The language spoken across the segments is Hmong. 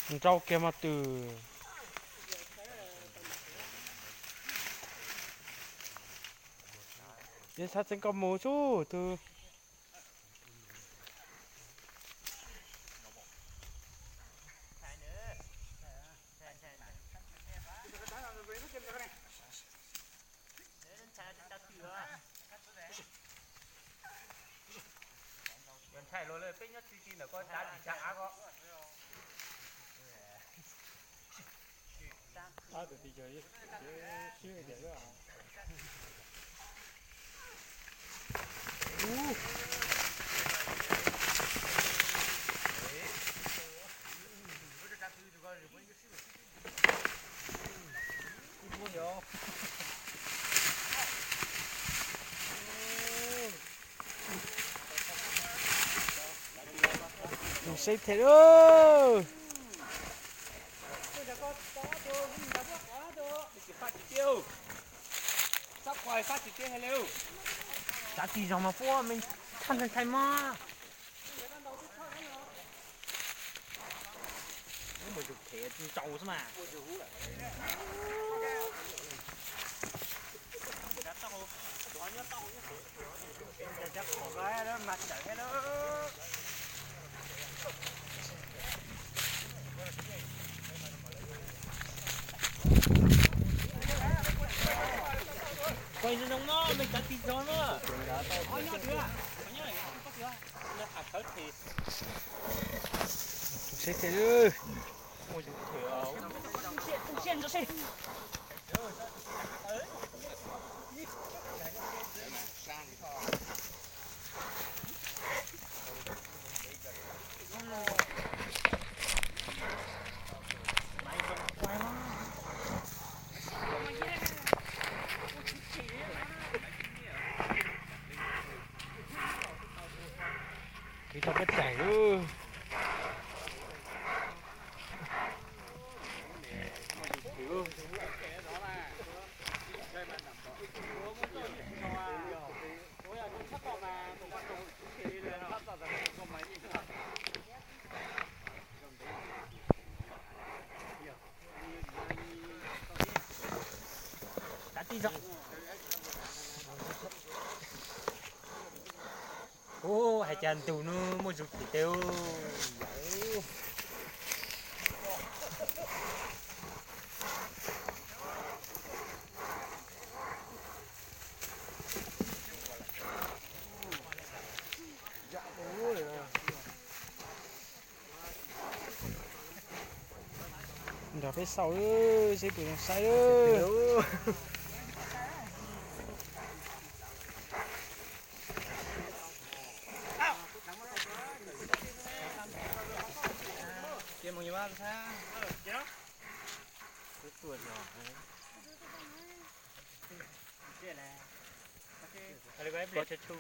Nrau kiag mas twm. Yeej sab txeeb koj mus xwb tus. Ntshai luag lawm, peb nyob tsis tsis ntawm koj dav tsis tshaj av ko. Mus seb them lauj. Tsav tis zog mas puab me thaj ntshai ntshai mog. Mus zug them ntsau xwb mas. Kuaj zoo zoo no, me tsav tis zog no. Seb them. Kis tau peb taig lawm. Tib zoo. Ub, hais cas ntug no muaj zug tim tes. Nrog peb xauj seb puas zoo saib.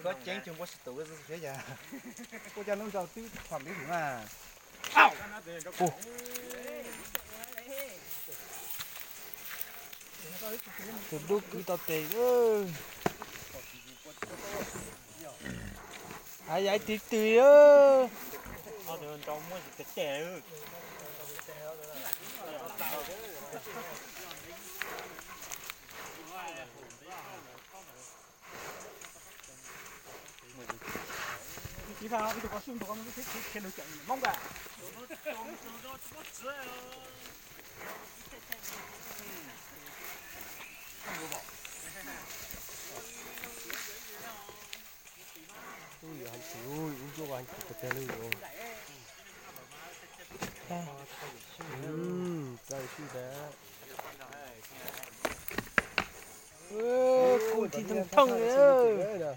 Koj ceeb tsis npua sib tus thiab yog. Koj coj lub nrau twb tham li hum na. Tus dub kwv tau tes. Hais yaiv twg twg. Ub, yuav heev tsis, ub, ub, yuav heev tsis, kawg tag li. Txawj sib ntawd. Kuj thi thooj thooj li.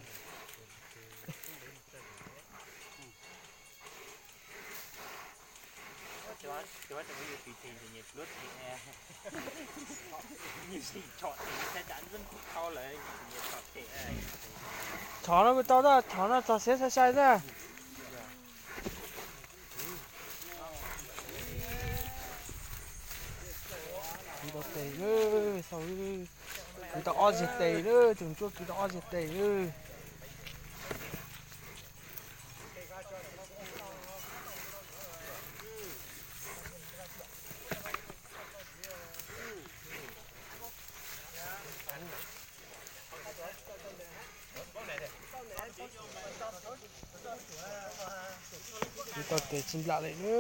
Chov no kuj tau tab, chov no txog siab sai sai tab. Kwv tau tes na, kwv tau ob zeg tes na, tus ntsuab kwv tau ob zeg tes na. Kwv tau tes tsis nplam li na.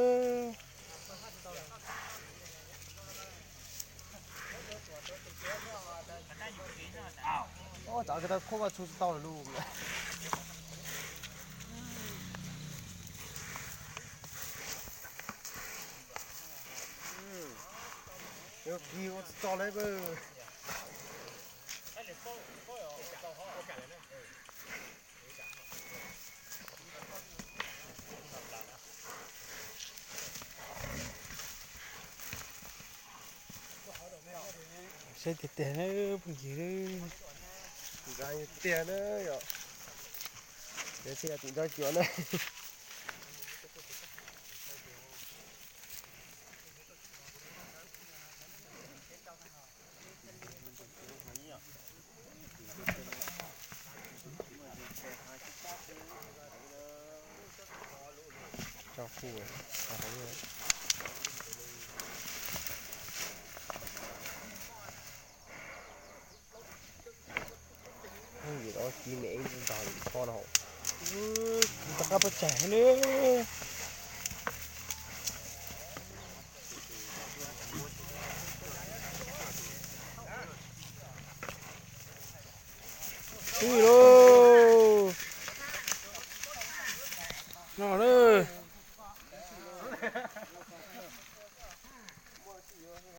Cov ko tau khuab vaj txhua tsis tau lawm lauj. Yuav kis ua tsis tau lawm. Saib tiag tiag na, phooj ywg na. Tiag na yom. Tiag tiag tim nco cuav na. Tso kuj. Vim no kis me ntog li kho no. Rov qab pab tsag ne. Ub,